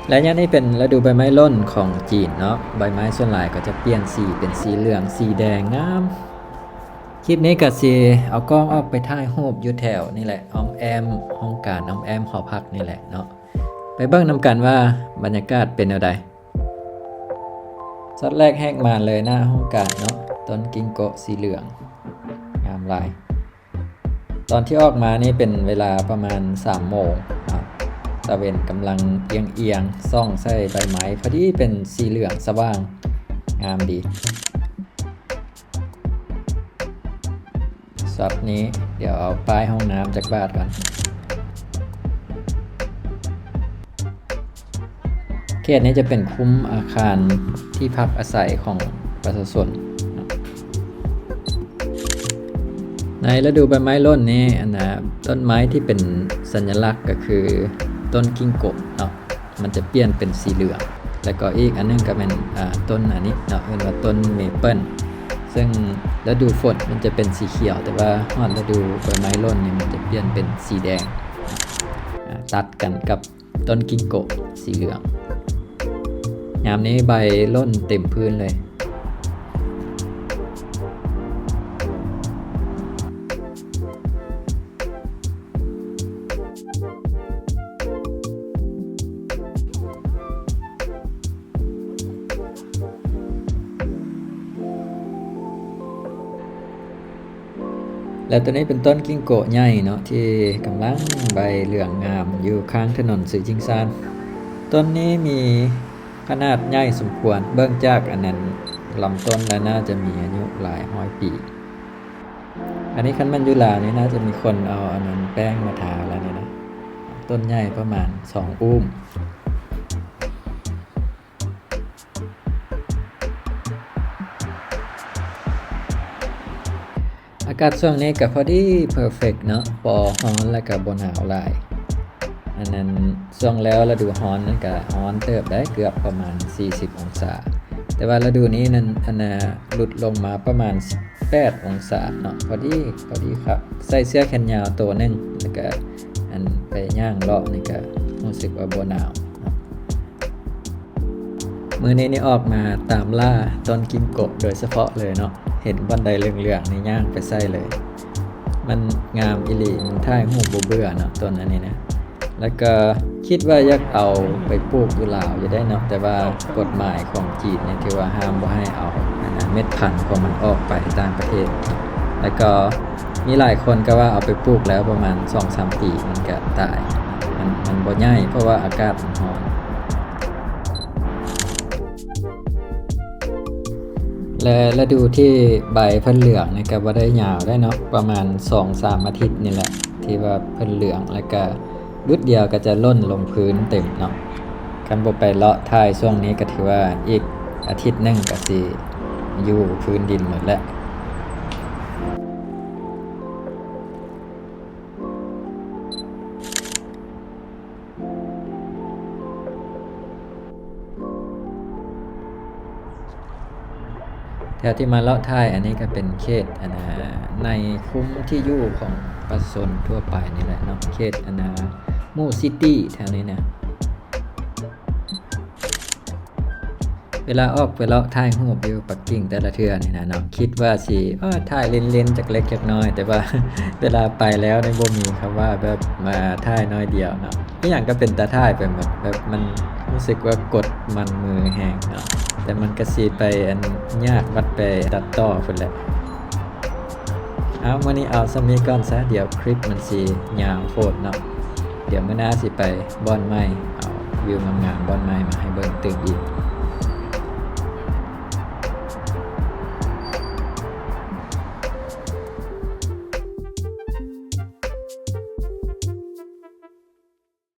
ໄລຍະນີ້ເປັນລະດູໃບໄມ້ຫຼົ່ນຂອງຈີນເນາະ, ໃບໄມ້ສ່ວນຫຼາຍກໍຈະປ່ຽນສີເປັນສີເຫຼືອງ, ສີແດງງາມ. ຄລິບນີ້ກໍຊິເອົາກ້ອງອອກໄປຖ່າຍຮູບຢູ່ແຖວນີ້ແຫຼະ, ອ້ອມແອ້ມຫ້ອງການ, ອ້ອມແອ້ມຫໍພັກນີ້ແຫຼະເນາະ. ໄປເບິ່ງນຳກັນວ່າບັນຍາກາດເປັນແນວໃດ. ຊັອດແລກແຮກມາເລີຍ, ໜ້າຫ້ອງການເນາະ, ຕົ້ນກິງໂກະສີເຫຼືອງ ງາມຫຼາຍ. ຕອນທີ່ອອກມານີ້ເປັນເວລາປະມານສາມໂມງເນາະ, ຕາເວັນກຳລັງອຽງໆ ສ່ອງໃສ່ໃບໄມ້, ພໍດີເປັນສີເຫຼືອງສະຫວ່າງ, ງາມດີ. ຊັອດນີ້ດຽວເອົາປ້າຍຫ້ອງນ້ຳຈັກບາດກ່ອນ. ເຂດນີ້ຈະເປັນຄຸ້ມອາຄານທີ່ພັກອາໄສຂອງປະຊາຊົນເນາະ. ໃນລະດູໃບໄມ້ຫຼົ່ນນີ້, ອັນນະ, ຕົ້ນໄມ້ທີ່ເປັນສັນຍະລັກກໍຄືຕົ້ນກິງໂກະເນາະ, ມັນຈະປ່ຽນເປັນສີເຫຼືອງ. ແລ້ວກໍອີກອັນໜຶ່ງກໍແມ່ນ, ອາ, ຕົ້ນອັນນີ້ເນາະ, ເອີ້ນວ່າຕົ້ນເມເປິນ, ເຊິ່ງລະດູຝົນມັນຈະເປັນສີຂຽວ, ແຕ່ວ່າຮອດລະດູໃບໄມ້ຫຼົ່ນນີ້ ມັນຈະປ່ຽນເປັນສີແດງ, ອາ, ຕັດກັນກັບ ຕົ້ນກິງໂກະສີເຫຼືອງ. ຍາມນີ້ໃບຫຼົ່ນເຕັມພື້ນເລີຍ. ແລະ ຕົວນີ້ເປັນຕົ້ນກິງໂກະໃຫຍ່ເນາະ ທີ່ກຳລັງໃບເຫຼືອງງາມຢູ່ຂ້າງຖະໜົນຊື່ຈິງຊານ. ຕົ້ນນີ້ມີຂະໜາດໃຫຍ່ສົມຄວນ, ເບິ່ງຈາກອັນນັ້ນລຳຕົ້ນແລ້ວໜ້າຈະມີອາຍຸຫຼາຍຮ້ອຍປີ. ອັນນີ້ຄັນແມ່ນຢູ່ລາວນີ້ໜ້າຈະມີຄົນເອົາອັນນັ້ນແປ້ງມາທາແລ້ວນີ້ນະ. ຕົ້ນໃຫຍ່ປະມານສອງອູ້ມ. ອາກາດຊ່ວງນີ້ກໍພໍດີເພີເຟັກເນາະ, ບໍ່ຮ້ອນແລ້ວກໍບໍ່ໜາວຫຼາຍ. ອັນນັ້ນຊ່ວງແລ້ວລະດູຮ້ອນນັ້ນກໍຮ້ອນເຕີບໄດ໋, ເກືອບປະມານສີ່ສິບອົງສາ. ແຕ່ວ່າລະດູນີ້ນັ້ນ ອັນນ່າ ຫຼຸດລົງມາປະມານສິບແປດອົງສາເນາະ, ພໍດີ ພໍດີຄັກ. ໃສ່ເສື້ອແຂນຍາວໂຕໜຶ່ງ ແລ້ວກໍ ອັນ ໄປຍ່າງເລາະນີ້ກໍຮູ້ສຶກວ່າບໍ່ໜາວເນາະ. ມື້ນີ້ນີ້ອອກມາຕາມລ່າຕົ້ນກິງໂກະໂດຍສະເພາະເລີຍເນາະ, ເຫັນບ່ອນໃດເຫຼືອງໆນີ້ຍ່າງໄປໃສ່ເລີຍ. ມັນງາມອີ່ຫຼີ, ມັນຖ່າຍຮູບບໍ່ເບື່ອເນາະ ຕົ້ນອັນນີ້ນະ. ແລ້ວກໍຄິດວ່າຢາກເອົາໄປປູກຢູ່ລາວຢູ່ໄດ໋ເນາະ, ແຕ່ວ່າກົດໝາຍຂອງຈີນນີ້ຖືວ່າຫ້າມບໍ່ໃຫ້ເອົາ ອັນນັ້ນ ເມັດພັນຂອງມັນອອກໄປຕ່າງປະເທດ. ແລ້ວກໍມີຫຼາຍຄົນກໍວ່າເອົາໄປປູກແລ້ວປະມານສອງສາມປີມັນກໍຕາຍ, ມັນ ມັນບໍ່ໃຫຍ່ ເພາະວ່າອາກາດມັນຮ້ອນ. ແລະ ລະດູທີ່ໃບເພິ່ນເຫຼືອງນີ້ກໍບໍ່ໄດ້ຍາວໄດ໋ເນາະ, ປະມານສອງສາມອາທິດນີ້ແຫຼະ ທີ່ວ່າເພິ່ນເຫຼືອງ, ແລ້ວກໍບຶດດຽວກໍຈະຫຼົ່ນລົງພື້ນເຕັມເນາະ. ຄັນບໍ່ໄປເລາະຖ່າຍຊ່ວງນີ້ກໍຖືວ່າອີກອາທິດໜຶ່ງກໍຊິຢູ່ພື້ນດິນໝົດແລ້ວ. ແຖວທີ່ມາເລາະຖ່າຍອັນນີ້ກໍເປັນເຂດ ອັນນ່າ ໃນຄຸ້ມທີ່ຢູ່ຂອງປະຊາຊົນທົ່ວໄປນີ້ແຫຼະເນາະ, ເຂດ ອັນນ່າ ໝູ່ຊິຕີແຖວນີ້ນະ. ເວລາອອກໄປເລາະຖ່າຍຮູບຢູ່ປັກກິ່ງແຕ່ລະເທື່ອນີ້ນະເນາະ, ຄິດວ່າຊິ ເອີ ຖ່າຍຫຼິ້ນໆຈັກເລັກຈັກນ້ອຍ, ແຕ່ວ່າເວລາໄປແລ້ວນີ້ບໍ່ມີຄຳວ່າແບບມາຖ່າຍໜ້ອຍດຽວເນາະ. ອີ່ຫຍັງກໍເປັນຕາຖ່າຍໄປໝົດ, ແບບມັນຮູ້ສຶກວ່າກົດມັນມືແຮງເນາະ, ແຕ່ມັນກໍຊິໄປ ອັນ ຍາກບັດໄປຕັດຕໍ່ພຸ້ນແຫຼະ. ເອົາ ມື້ນີ້ເອົາສ່ຳນີ້ກ່ອນຊະ, ດຽວຄລິບມັນຊິຍາວໂພດເນາະ. ດຽວມື້ໜ້າຊິໄປບ່ອນໃໝ່, ເອົາວິວງາມໆບ່ອນໃໝ່ມາໃຫ້ເບິ່ງຕື່ມອີກ.